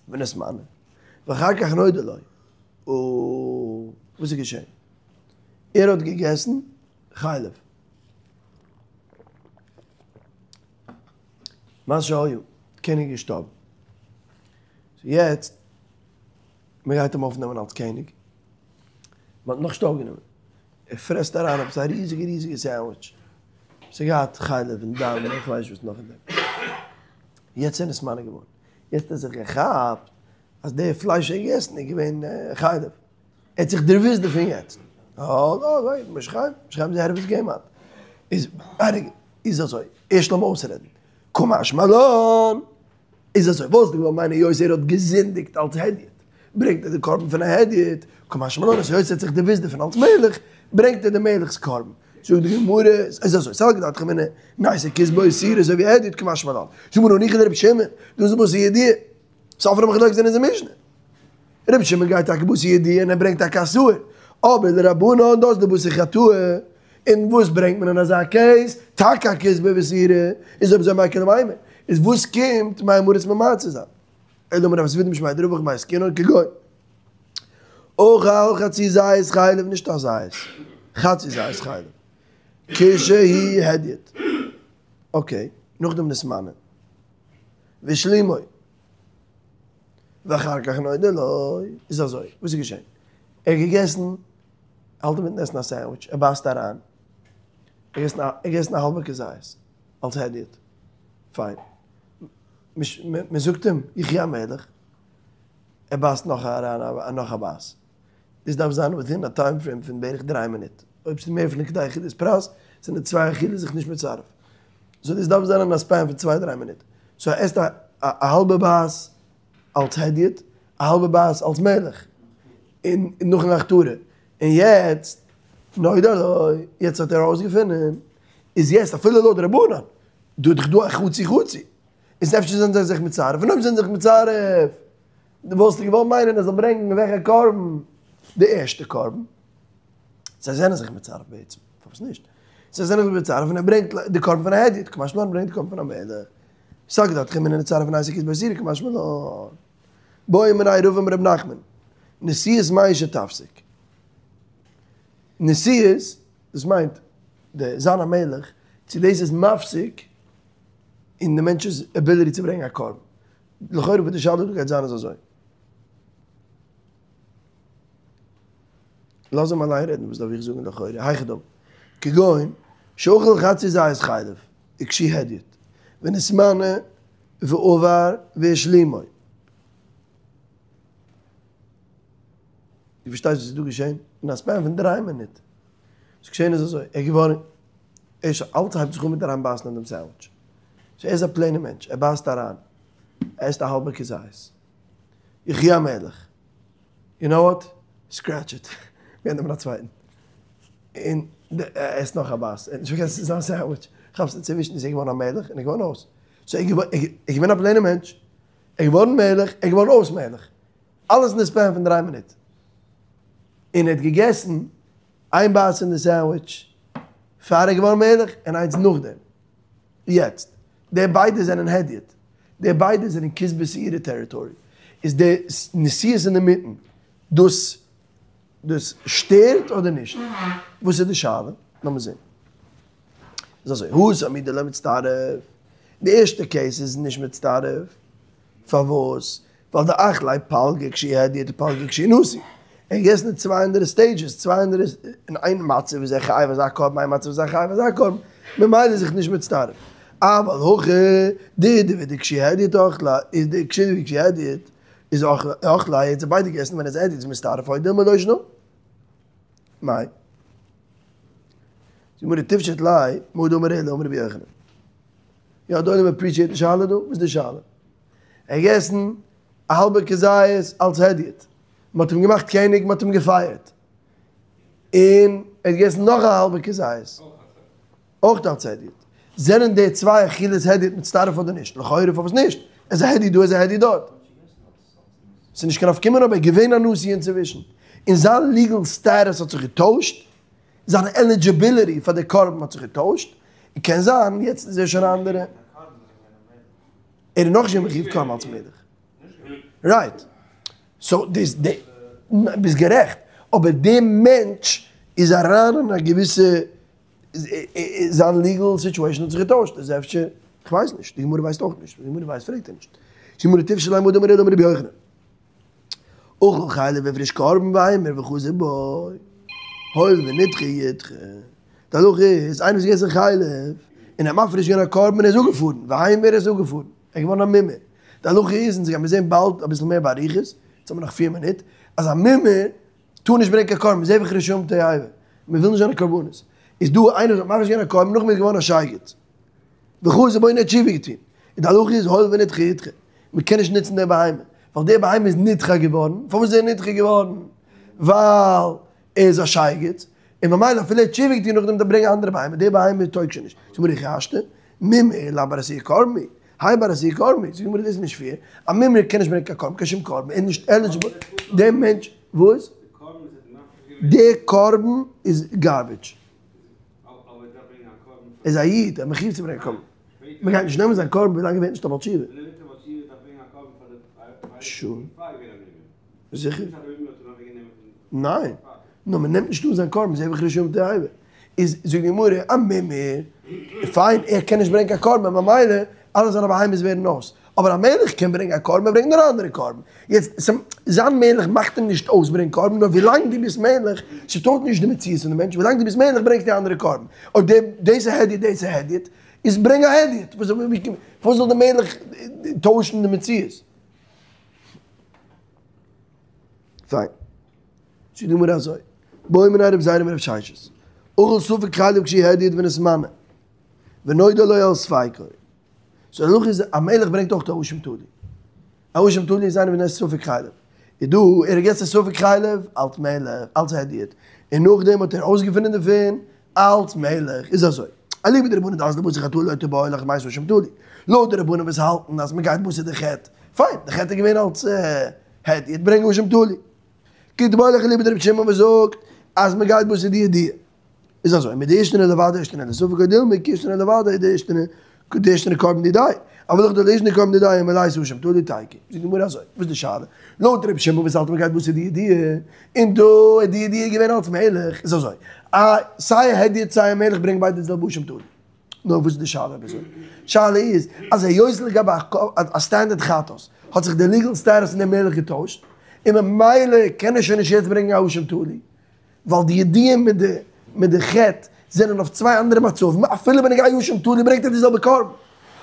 ונתמנה ואחר כך נודע לו, און וואס איז געשען? ער האט געגעסן חלב. מה שהיה, קעניג איז געשטארבן. יעצט, מען גייט אים אויפנעמען אלס קעניג. מען האט נאכנישט אויפגענומען. ער פרעסט אריין עפעס א ריזיגע ריזיגע סענדוויטש. ס'האט געהאט חלב און דם און איך ווייס נישט וואס נאך אין דעם. יעצט איז נתמנה געווארן. יעצט האט ער זיך געכאפט אז די פלייש ער האט געגעסן איז געווען חלב. ער האט זיך דערוואוסט דערפון יעצט. איז איז אזוי, ערשט לאמיר אויסרעדן. קא משמע לן. איז אזוי, וואלסטו געוואלט מיינען היות ער האט געזינדיגט אלס הדיוט, ברענגט ער די קרבן פון א הדיוט, קא משמע לן אז היות ער האט זיך דערוואוסט דערפון אלס מלך, ברענגט ער די מלך'ס קרבן. זאגט די גמרא, איז אזוי, סלקא דעתך אמינא, נייתי כשבה ושעירה אזוי ווי הדיוט קא משמע לן. זאגט די גמרא הניחא לרבי שמעון, דאס איז בתר ידיעה. ס'איז אפענע מחלוקת אין אונזער משנה. רבי שמעון גייט טאקע בתר ידיעה און ער ברענגט טאקע א שעיר, אבער לרבנן דאזלי בתר חטאה, און וואס ברענגט מען אין אזא קעיס? טאקע א כשבה ושעירה, איז אויב אזוי מאי איכא למימר, איז וואס קומט מעם הארץ ממעט צו זיין? אלא אמר רב זביד משמיה דרבא הכא במאי עסקינן כגון אכל חצי זית חלב נישט א זית, חצי זית חלב, כשהוא הדיוט, אקעי, נאכדעם נתמנה, והשלימו. ואחר כך נודע לו, איז אזוי, וואס איז געשען? ער האט געגעסן, האלט אינמיטן עסן א סענדוויטש, ער בייסט אריין, ער האט געגעסן א האלבע כזית, אלס הדיוט, פיין, מען זאגט אים, יחי המלך, ער בייסט נאך אריין נאך א בייס, דאס דארף זיין וויטין א טיים פרעים פון בערך דריי מינוט, אויב ס'איז מער פון כדי אכילת פרס, זענען צוויי אכילות זיך נישט מצרף, סאו דאס דארף זיין אין א ספען פון צוויי דריי מינוט, סאו ער עסט א האלבע בייס אלס הדיוט, א האלבע בייס אלס מלך. און נאכן הכתרה, און יעצט נודע לו, יעצט האט ער ארויסגעפונען, איז יעצט אפילו לויט רבנן, דא איז דאך דא א חצי חצי, איז אפשר זענען זיי זיך מצרף, און אויב זענען זיי זיך מצרף, וואלסטו געוואלט מיינען ער זאל ברענגען וועלכע קרבן? די ערשטע קרבן. זיי זענען זיך מצרף בעצם, פארוואס נישט? זיי זענען זיך מצרף און ער ברענגט די קרבן פון א הדיוט, קא משמע לן ברענגט די קרבן פון א מלך. סלקא דעתך אמינא נצטרף נייתי כותבו איסורא קא משמע לן. בעא מיניה רבא מרב נחמן, נשיאות מהו שתפסיק. נשיאות, דאס מיינט די זיין א מלך, צו דאס איז מפסיק אין די מענטש'ס עביליטי צו ברענגען א קרבן. לכאורה וואס די שאלה דא גייט זיין איז אזוי. לאז אים אליין רעדן וואס דארף איך זאגן לכאורה, היכי דמי, כגון שאכל חצי זית חלב וכשהוא הדיוט ונתמנה ועבר והשלימו. דו פארשטייסט וואס איז דא געשען? אין א span פון דריי מינוט. וואס געשען איז אזוי, ער איז געווארן, ערשט אלץ הייבט זיך אן מיט אריינבייסן אין דעם סענדוויטש. סאו ער איז א plain ער מענטש, ער בייסט אריין, ער עסט א האלבע כזית. יחי המלך. יו נאו וואט? scratch it. מיר נעמען א צווייטן. און ער עסט נאך א בייס. ער האט נישט פארגעסן זיין סענדוויטש. כאפסט אינצווישן איז ער געווארן א מלך און ער איז געווארן אויס. סאו ער איז געווען א plain ער מענטש. ער איז געווארן מלך, ער איז געווארן אויס מלך. אלעס אין די span פון דריי מינוט. און ער האט געגעסן איין בייס אין די סענדוויטש פאר ער איז געווארן מלך און איינס נאכדעם. יעצט, די ביידע זענען הדיוט. די ביידע זענען כותבו איסורא territory. איז די נשיאות אינמיטן דאס דאס שטערט אדער נישט? וואס איז די שאלה? לאמיר זען. איז אזוי, התם הוא דלא מצטרף. די ערשטע case איז נישט מצטרף. פארוואס? ווייל דאכליה פלגא כשהוא הדיוט ופלגא כשהוא נשיא. ער האט געגעסן אין צוויי אנדערע stages, צוויי אנדערע, אין איין מצב איז ער חייב אזא קרבן, איין מצב איז ער חייב אזא קרבן, ממילא איז זיך נישט מצטרף. אבל הכא דידהו ודכשהוא הדיוט אכליה, איז די כשהוא וכשהוא הדיוט איז אכליה, ער האט זיי ביידע געגעסן ווען ער איז הדיוט איז מצטרף, או דילמא לא שנא. מאי? זאגט די גמרא תפשוט ליה, מהא דאמר עולא אמר רבי יוחנן. יא די עולם appreciate די שאלה דא? וואס איז די שאלה? ער האט געגעסן א האלבע כזית אלס הדיוט, מען האט אים געמאכט קעניג, מען האט אים געפייערט, און ער האט געגעסן נאך א האלבע כזית אויך אלס הדיוט, זענען די צוויי אכילות הדיוט מצטרף אדער נישט? לכאורה פארוואס נישט? ער איז א הדיוט דא ער איז א הדיוט דארט. ס'איז נישט קיין נפקא מינה אבער ער איז געווען א נשיא אינצווישן, און זיין legal status האט זיך געטוישט, זיין eligibility פאר די קרבן האט זיך געטוישט, און קען זיין יעצט איז ער שוין א אנדערע. ער איז נאכנישט געווען מחיוב קרבן אלס מלך. right. so דאס די, ביסט גערעכט, אבער די מענטש איז אריין אין א געוויסע, זיין legal situation האט זיך געטוישט, איז אפשר, כ'ווייס נישט, די גמרא ווייסט אויך נישט, די גמרא ווייסט פרעגט ער נישט. די גמרא תפשוט ליה מהא דאמר עולא אמר רבי יוחנן. אכל חלב והפריש קרבן והמיר וחזר בו, הואיל ונדחה ידחה. די הלכה איז, איינער וואס האט געגעסן חלב, און ער האט מפריש געווען א קרבן און ער איז אפגעפארן, והמיר איז אפגעפארן, ער איז געווארן א מומר. די הלכה איז, אונז גיימיר זען באלד אביסל מער באריכות, יעצט האבן מיר נאך פיר מינוט, אז א מומר טאר נישט ברענגען קיין קרבן, זבח רשעים תועבה, מען וויל נישט זיינע קרבנות. איז דא איינער וואס האט מפריש געווען א קרבן נאכדעם איז געווארן א שייגעץ. וחזר בו און ער האט תשובה געטון. און די הלכה איז הואיל ונדחה ידחה. מען קען נישט נוצן די בהמה. ווייל די בהמה איז נדחה געווארן. פארוואס איז ער נדחה געווארן? ווייל ער איז א שייגעץ. און ממילא אפילו ער האט תשובה געטון נאכדעם דארף ער ברענגען א אנדערע בהמה. די בהמה טויג שוין נישט. זאגט די גמרא כי השתא, מומר לאו בר עשיית קרבן הוא. האי בר עשיית קרבן הוא. זאגט די גמרא דאס איז נישט fair. א מומר קען נישט ברענגען קיין קרבן, קיין שום קרבן. ער איז נישט eligible. דער מענטש, וואס? די קרבן איז garbage. איז א איד, ער איז מחיוב צו ברענגען א קרבן. מען גייט נישט נעמען זיין קרבן ווילאנג ער ווערט נישט א בעל תשובה. שוין. זיכער. ניין. נאר מען נעמט נישט אן זיין קרבן, זבח רשעים תועבה. איז זאגט די גמרא, א מומר, פיין, ער קען נישט ברענגען קיין קרבן, ממילא אלע זיינע בהמות ווערן אויס. אבער א מלך קען ברענגען א קרבן, ער ברענגט נאר אנדערע קרבן. יעצט, זיין מלך מאכט אים נישט אויס ברענגען קרבן, נאר ווילאנג דו ביסט מלך, ס'טוישט נישט די מציאות פון די מענטש, ווילאנג דו ביסט מלך ברענגסטו אנדערע קרבן. אויב דער, דאס איז הדיוט, דאס איז הדיוט, איז ברענג א הדיוט. פארוואס זאל די מלך טוישן די מציאות? פיין. זאגט די גמרא אזוי, בעא מיניה רבי זירא מרב ששת, אכל ספק חלב כשהוא הדיוט ונתמנה, ונודע לו על ספיקו. so די הלכה איז א מלך ברענגט אויך א אשם תלוי. א אשם תלוי איז איינער וואס עסט ספק חלב. איז דא, ער האט געגעסן ספק חלב אלץ מלך, אלץ הדיוט, און נאכדעם האט ער אויסגעפונען דערפון אלץ מלך, איז אזוי, אליבא דרבנן דאזלי בתר חטאה לא תיבעי לך דמייתי אשם תלוי, לויט די רבנן וואס האלטן אז מען גייט בתר די חטא, פיין, די חטא איז געווען אלץ הדיוט, ברענג אשם תלוי. כי תיבעי לך אליבא דרבי שמעון וואס זאגט אז מען גייט בתר די ידיעה. איז אזוי, מדאישתני לוודאי אישתני לספק או דילמא כי אישתני לוודאי דאישתני דאישתני קרבן דידיה, אבל הכא דלא אישתני קרבן דידיה מלייתי אשם תלוי תיקו. זאגט די גמרא אזוי, וואס איז די שאלה? לויט רבי שמעון וואס האלט מען גייט בתר די ידיעה, און דא איז די ידיעה געווען אלץ מלך, איז אזוי, א סיי הדיוט סיי א מלך ברענגן ביידע די זעלבע אשם תלוי. נאר וואס איז די שאלה אויב אזוי? שאלה איז אז היות לגבי א סטענדערט חטאת האט זיך די ליגעל סטעטוס פון די מלך געטוישט, און ממילא קען ער שוין נישט יעצט ברענגען א אשם תלוי, ווייל די ידיעה מיט די מיט די חטא זענען אויף צוויי אנדערע מצבים, אפילו בנוגע אשם תלוי ברענגט ער די זעלבע קרבן,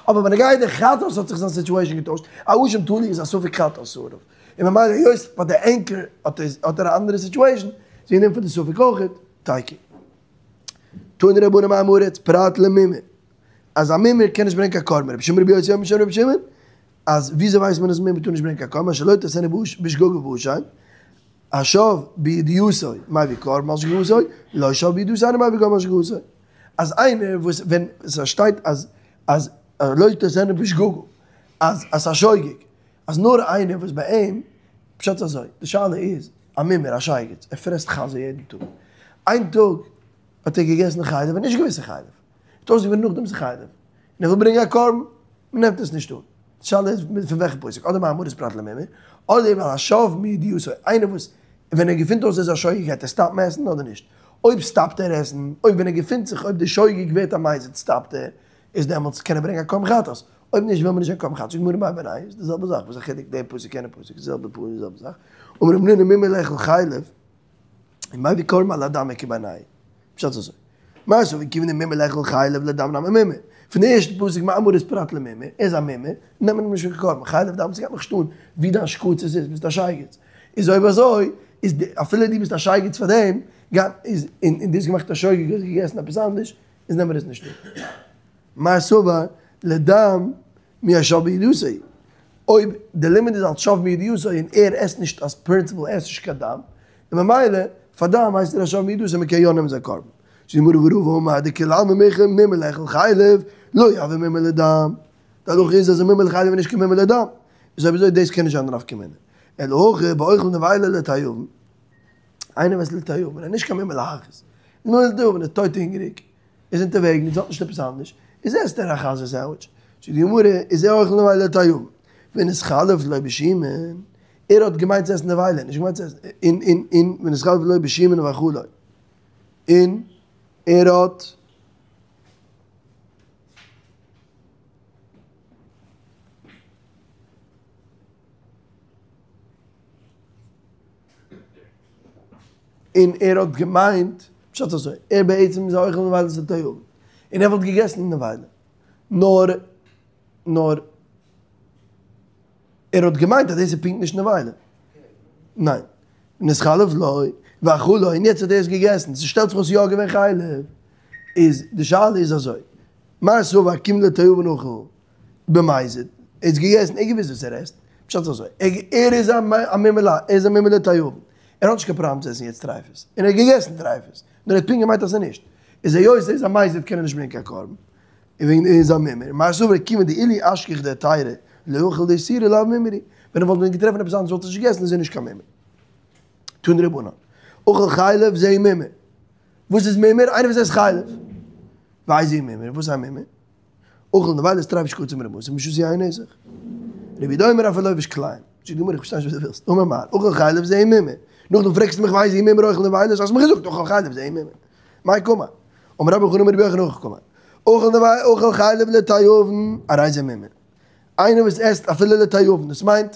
אבער בנוגע די חטאת האט זיך זיין סיטועשאן געטוישט, א אשם תלוי איז א ספק חטאת עליו, און ממילא היות ביי די ענקער האט ער א אנדערע סיטועשאן, איז וועגן דעם פאר די ספק אויכעט, תיקו. תנו רבנן עם הארץ פרט למומר, אז א מומר קען נישט ברענגען קיין קרבן, רבי שמעון רבי יוסי אומר בשם רבי שמעון, אז וויאזוי ווייסט מען אז מומר טאר נישט ברענגען קיין קרבן, אשר לא תעשינו בשגגה ואשם, השב בידיעתו מביא קרבן על שגגתו, לא שב בידיעתו אינו מביא קרבן על שגגתו. אז איינער וואס ווען ס'שטייט אז אז לא תעשינו בשגגה אז אז ס'איז א שוגג, אז נאר איינער וואס ביי אים, פשט אזוי, די שאלה איז, א מומר, א שייגעץ, ער פרעסט חזיר יעדן טאג, איין טאג האט ער געגעסן חלב און נישט געוואוסט ס'איז חלב, האט אויסגעפונען נאכדעם ס'איז חלב, און ער וויל ברענגען א קרבן, מ'נעמט עס נישט אן. די שאלה איז פון וועלכע פסוק, אדער עם הארץ פרט למומר, אדער ווייל השב מידיעתו, איינער וואס ווען ער געפינט אויס ער איז א שוגג גייט ער סטאפן עסן אדער נישט? אויב סטאפט ער עסן, אויב ווען ער געפינט זיך, אויב די שוגג ווערט א מזיד סטאפט ער, איז דעמאלטס קען ער ברענגען א קרבן חטאת, אויב נישט וויל מען נישט קיין קרבן חטאת, זאגט די גמרא מאי בינייהו, איז די זעלבע זאך, וואס א חילוק דער פסוק יענער פסוק, די זעלבע פסוק די זעלבע זאך, אמר רב המנונא מומר לאכול חלב, ומביא קרבן על הדם איכא בינייהו, פשט אזוי, מר סבר כיון דמומר לאכול חלב לדם נמי מומר, פון די ערשטע פסוק עם הארץ פרט למומר, ער איז א מומר, נעמט מען אים נישט פאר קיין קרבן, חלב דם ס'גייט מיך נישט אן ווי דיין שקצות איז, ביסט א שייגעץ, איז אויב אזוי איז אפילו דו ביסט א שייגעץ פאר דעם, איז און דו האסט געמאכט א שוגג האסט געגעסן עפעס אנדערש, איז נעמען עס נישט אן. מר סבר לדם מי השב מידיעתו, אויב די לימוד איז אלס שב מידיעתו און ער עסט נישט אלס פרינציפל עסט נישט קיין דם, און ממילא פאר דם הייסט ער א שב מידיעתו מען קען יא נעמען זיין קרבן. זאגט די גמרא ורבא אמר דכולי עלמא מוכח מומר לאכול חלב לא הוי מומר לדם, די הלכה איז אז א מומר לחלב איז נישט קיין מומר לדם, איז אויב אזוי דאס קען נישט זיין די נפקא מינה, אלא הכא באוכל נבילה לתיאבון. איינער וואס לתיאבון איז נישט קיין מומר להכעיס, נאר לתיאבון איז טויט הונגעריג, איז אונטערוועגנס, האט נישט עפעס אנדערש, איז עסט ער א חזיר סענדוויטש. זאגט די גמרא, איז ער אוכל נבילה לתיאבון, ונתחלף לו בשמן, ער האט געמיינט צו עסן נבילה, נישט געמיינט צו עסן, און און און ונתחלף לו בשומן ואכלו, און ער האט. און ער האט געמיינט, פשט אזוי, ער בעצם איז א אוכל נבילות לתיאבון, און ער וואלט געגעסן נבילה, נאר, נאר, ער האט געמיינט אז דאס איז פונקט נישט נבילה. ניין. נתחלף לו, ואכלו, און יעצט האט ער עס געגעסן, ס'שטעלט זיך אויס יא געווען חלב. איז, די שאלה איז אזוי, מר סבר כיון דלתיאבון אכל במזיד, ער האט געגעסן, ער האט געוואוסט וואס ער עסט, פשט איז אזוי, ער איז א מומר ל, ער איז א מומר לתיאבון, ער האט נישט קיין פראבלעם צו עסן יעצט טרייפות, און ער האט געגעסן טרייפות, נאר ער האט פונקט געמיינט אז ס'איז נישט, איז היות ער איז א מזיד קען ער נישט ברענגען קיין קרבן, און וועגן ער איז א מומר, מר סבר כיון דאילו אשכח דהיתרא לא אכיל דאיסורא לאו מומר הוא, ווען ער וואלט ווען געטרעפן עפעס אנדערש וואלט ער נישט געגעסן איז ער נישט קיין מומר. תנו רבנן, אוכל חלב זהו מומר, וואס איז מומר? איינער וואס עסט חלב. ואיזהו מומר, וואס איז א מומר? אוכל נבילות טריפות שקצים ורמשים ושתוי יין נסך. רבי יהודה אומר אפילו לובש כלאים. זאגט די גמרא איך פארשטיי נישט וואס דו ווילסט. אמר מר, אוכל חלב זהו מומר. נאכדעם פרעגסטו מיך ואיזהו מומר אוכל נבילות, האסט מיר געזאגט אוכל חלב זהו מומר. מאי קאמר? אמר רבה בר חנא אמר רבי יוחנן הכי קאמר. אוכל נבילות אוכל חלב לתיאבון הרי זה מומר. איינער וואס עסט אפילו לתיאבון דאס מיינט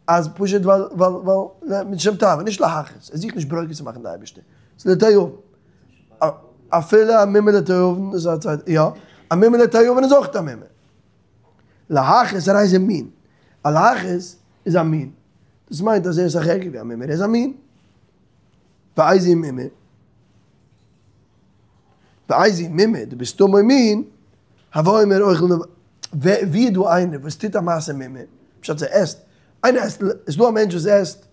אז פשוט ווייל ווייל ווייל משום תאווה נישט להכעיס ער זוכט נישט ברוגז צו מאכן די אייבערשטער ס'איז לתיאבון. אפילו א מומר לתיאבון איז א צווייטע, יא, א מומר לתיאבון איז אויך א מומר. להכעיס הרי זה מין. א להכעיס איז א מין. דאס מיינט אז ער איז אסאך ערגער ווי א מומר, ער איז א מין. ואיזהו מומר? ואיזהו מומר? דבסתמא מין, הוי אומר אוכל נ. ווי איז דא איינער וואס טוט א מעשה מומר? פשט אז ער עסט, איינער עסט, איז דא א מענטש וואס עסט.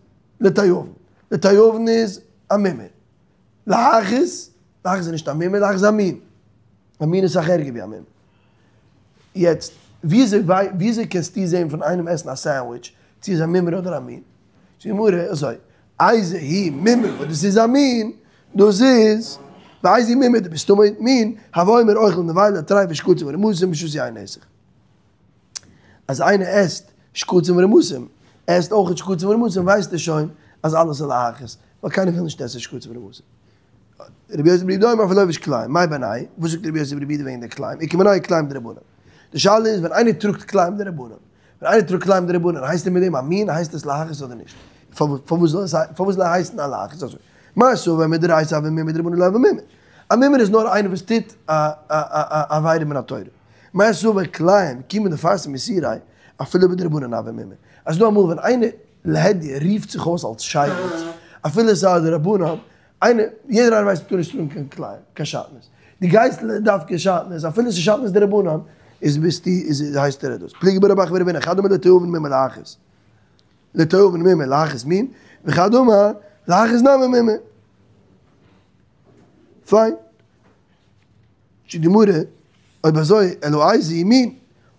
לתיאבון, לתיאבון איז א מומר, להכעיס, להכעיס איז נישט א מומר, להכעיס איז א מין, א מין איז אסאך ערגער ווי א מומר. יעצט, וויאזוי וויאזוי קענסטו זען פון איינעם עסן א סענדוויטש צו איז א מומר אדער א מין? זאגט די גמרא אזוי, איזה הוא מומר וואס דאס איז א מין, דאס איז, ואיזה הוא מומר דבסתמא מין, הוי אומר אוכל נבילה טריפה שקצים ורמשים ושתוי יין נסך. אז איינער עסט שקצים ורמשים, עסט אויך שקצים ורמשים ווייסט ער שוין אז אלעס איז להכעיס, ווייל קיינער וויל נישט עסן שקצים ורמשים. רבי יוסי ברבי יהודה אומר אפילו לובש כלאים, מאי בינייהו? וואס זאגט רבי יוסי ברבי יהודה וועגן די כלאים? איכא בינייהו כלאים דרבנן. די שאלה איז ווען איינער טראגט כלאים דרבנן, ווען איינער טראגט כלאים דרבנן הייסט ער מיט דעם א מין? הייסט עס להכעיס אדער נישט? פארוואס זאל ער הייסן א להכעיס אזוי? מר סבר מדאורייתא הוי מומר מדרבנן לא הוי מומר. א מומר איז נאר איינער וואס טוט א עבירה מן התורה. מר סבר כלאים כיון דאפרסם איסוריה אפילו בדרבנן הוי מומר. אז ס'דא אמאל ווען איינער להדיא רופט זיך אויס אלס שייגעץ אפילו עס איז א דרבנן, איינער, יעדער איינער ווייסט מ'טאר נישט טראגן קיין כלאים, קיין שעטנז. דו גייסט דווקא שעטנז אפילו עס איז שעטנז דרבנן, איז ביסטו, איז הייסט ער דאס. פליגי בה רב אחא ורבינא, חד אמר לתיאבון מומר להכעיס. לתיאבון מומר להכעיס מין, וחד אמר להכעיס נמי מומר. פיין. זאגט די גמרא, אויב אזוי אלא איזהו מין,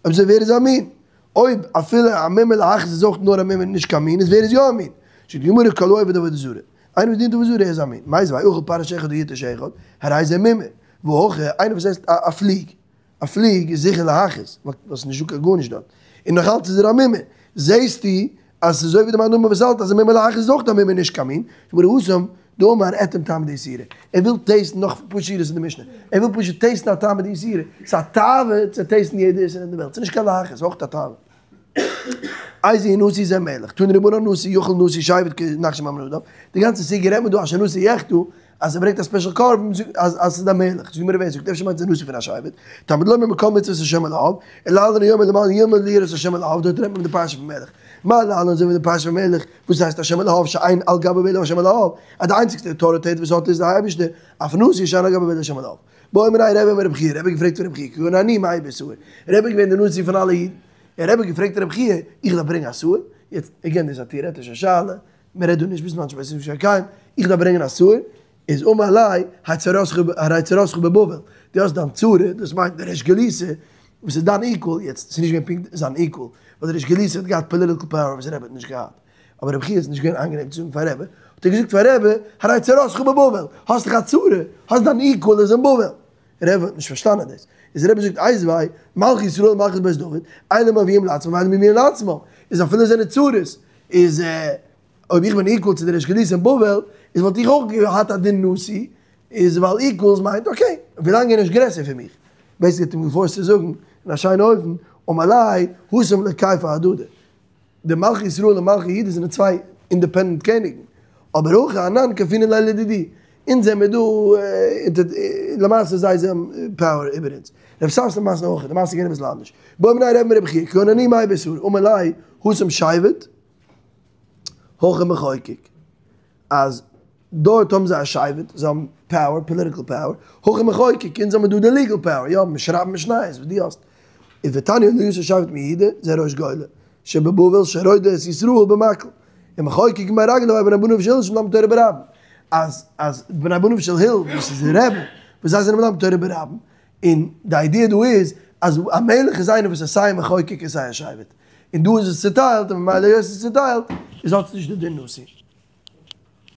אויב אזוי ווער איז א מין? אויב אפילו א מומר להכעיס איז אויך נאר א מומר נישט קיין מין, איז ווער איז יא א מין? זאגט די גמרא כל העובד עבודה זרה, איינער וואס דינט עבודה זרה איז א מין, מיתיבי אכל פרש אחד או יתוש אחד, הרי זה מומר, והא הכא, איינער וואס עסט א פליג, א פליג איז זיכער להכעיס, ווייל ס'איז נישטא קיין גארנישט דארט, און נאך אלץ איז ער א מומר, זעהסטו אז ס'איז אזוי ווי די מאן דאמר וואס האלט אז א מומר להכעיס איז אויך א מומר נישט קיין מין, זאגט די גמרא התם דאמר אטעם טעמא דאיסורא, ער וויל טעיסטן נאך אפאר שורות אין די משנה, ער וויל פשוט טעיסטן א טעמא דאיסורא, ס'איז א תאווה צו טעיסטן יעדע איסור אין די וועלט, ס'איז נישט קיין להכעיס, ס'איז אויך א תאווה. איזהו נשיא זה מלך, תנו רבנן נשיא יכול נשיא שבט כנחשון בן עמינדב, די גאנצע סוגיא רעדט מען דא אשר נשיא יחטא, אז ער ברענגט א ספעשל קרבן אז אז ס'איז א מלך, זאגט די גמרא ווער זאגט אפשר מיינט עס די נשיא פון א שבט, תלמוד לומר מכל מצוות השם אל האב, ולהלן הוא אומר למען ילמד ליראה את השם אלהיו, דארט רעדט מען די פרשה פון מלך, מה להלן אזוי ווי די פרשה פון מלך, וואס הייסט השם אלהיו שאין על גביו אלא השם אלהיו, אז די איינציגסטע אויטאריטעט וואס האט איז די אייבערשטער, אף נשיא שאין על גביו אלא השם אלהיו. בעא מיניה רבי מרבי חייא, רבי האט געפרעגט פון רבי חייא, כגון אני מהו בשעיר, רבי איז געווען די נשיא פון אלע אידן, און רבי האט געפרעגט רבי חייא, איך דארף ברענגען א שעיר? יעצט, עגעין דאס איז א טעארעטישע שאלה, מען רעדט דא נישט בזמן שבית המקדש קיים, איך דארף ברענגען א שעיר, איז אמר ליה, הרי צרתך בבבל, דו האסט דיין צרה, דאס מיינט דער ריש גלותא, וואס איז דיין איקוואל, יעצט ס'איז נישט געווען פונקט זיין איקוואל, ווייל דער ריש גלותא האט געהאט פאליטיקל פאוער וואס רבי האט נישט געהאט, אבער רבי חייא איז נישט געווען איינגענעם צו זאגן פאר רבי, האט ער געזאגט פאר רבי, הרי צרתך בבבל, האסט דאך א צרה, האסט דיין איקוואל איז אין בבל. רבי האט נישט פארשטאנען דאס, איז רבי זאגט איתיביה, מלכי ישראל ומלכות בית דוד, אלו מביאים לעצמם ואלו מביאים לעצמם, איז אפילו זענען צרות, איז אויב איך בין איקוואל צו די ריש גלותא אין בבל, איז וואלט איך אויך געהאט א דין נשיא, איז ווייל איקוואלס מיינט אקעי, ווילאנג ער איז נישט גרעסער פון מיך. בעיסיקלי האט אים געפארסט צו זאגן אין א שיינע אופן, אמר ליה, התם לקיפי אהדדי. די מלכי ישראל און מלכי יהודה זענען צוויי אינדעפענדענט קעניגן, אבער הכא אנן כפינן ליה לדידי, אונז זעמיר דא אונטער, למעשה זיי זיי האבן פאוער איבער אונז. רב ספסא מתני הכי, די מעשה איז געווען אביסל אנדערש. בעא מיניה רבי מרבי חייא, כגון אני מהו בשעיר, אמר ליה, התם שבט, הכא מחוקק. אז דארט האבן זיי א שבט, זיי האבן פאוער, פאליטיקל פאוער, הכא מחוקק, אונז האבן דא די ליגעל פאוער, יא, מיר שרייבן משניות וואס דו האסט. איז ותניא לא יסור שבט מיהודה, זה ראש גולה, שבבבל שרודה את ישראל במקל, ומחוקק מי רגליו בני בניו של הלל שמלמד תורה ברבים, אז אז בני בניו של הלל וואס איז רבי, וואס זיי זענען מלמד תורה ברבים, און די איידיע דא איז אז א מלך איז איינער וואס איז סיי מחוקק און סיי א שבט, און דא איז עס צוטיילט און ממילא היות עס איז צוטיילט איז האט עס נישט די דין נשיא.